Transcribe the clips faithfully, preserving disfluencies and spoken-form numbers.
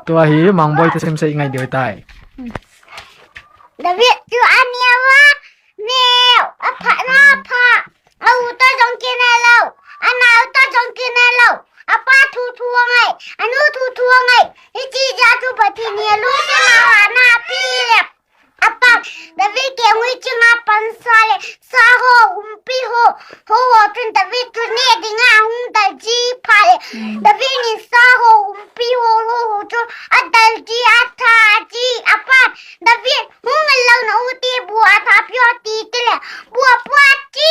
Tua hi Mangboi toh simsei ngai diu tai. David chu aneo a, neo, apha na pha. A u toh jong kinai lou, anao toh jong kinai lou. Apa thu thu angai, anu thu thu angai. Hiche jeh a chu Pathen in alusen a ana pi le. Apa, David kengoi chinga pansa le, sa ho, umpi ho, ho ho chun David chu neh dinga hung dal ji phat le. Hmm. David in sa ho, umpi ho, ho ho chu adal ji, atha ji. Apa, David, hung lou na u ti bu atha pio ti ti le, bu apua ti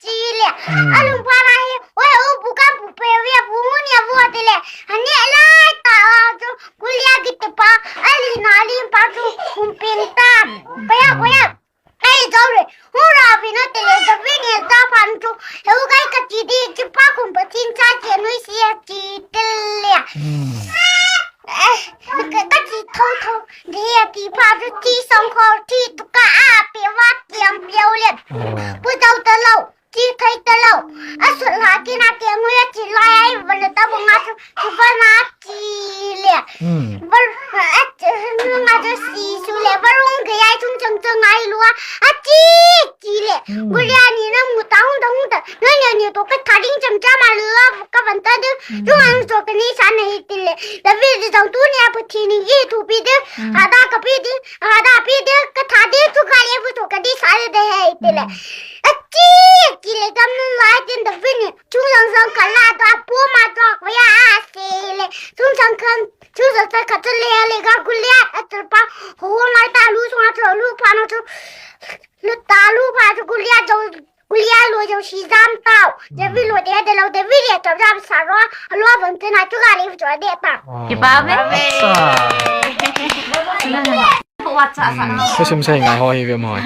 ti le. Hmm. Alung pha na hi, we u bu ka bu pe we bu ni a bu ti le. Ani lai ta la chu, Goliath kiti pa, ali na lim pa chu, hung pin ta. Koya, koya. Ai, sorry. Hura vina tele, David ni ta pan chu. Heu kai ka chi di, chi pa kum pa chin cha che nui si a chi tele. Hmm. Eh, ka, ka chi tho tho. Di a ti pa chu chi song kho, chi tu ka a pe wa kiam piao le. Oh. Pu tau ta lo, chi thai ta lo. A su la ki na ke ngui a chi lai ai, va le ta bu nga chu, chu va na chi le. Hmm. Var, eh, nga chu si su le, var ung ke ai chung chung chung ai lua. A chi, chi le. Hmm. Goliath ni na mu ta hung ta hung ta. Na ni ni to ka tha ding cham cham a lua, ka van ta de. Hmm. Chung ang so ka ni sa na hi ti le. David jong tu ni a pu thi ni i thu pi de. Hmm. Ha da ka pi de, ha da pi de, ka tha de chu ka le bu chu ka di sa le de he ti le. Hmm. A chi, chi le gam lai tin David ni. Chung sang sang ka la ta pu ma to ko ya a si le. Chung sang kan, chung sang sang ka ta le le ga Goliath a ta pa. Ho ho mai ta lu sung a to lu pa no to. Lu ta lu pa to Goliath jo, Goliath lo jo si jam tao. David lo de de lo, David ya to jam sa ro. Lo ban te na chu ga le jo de ta. Ki pa ve. Sa. Wa cha sa. Hmm, sa sim sai ngai ho hi ve mo.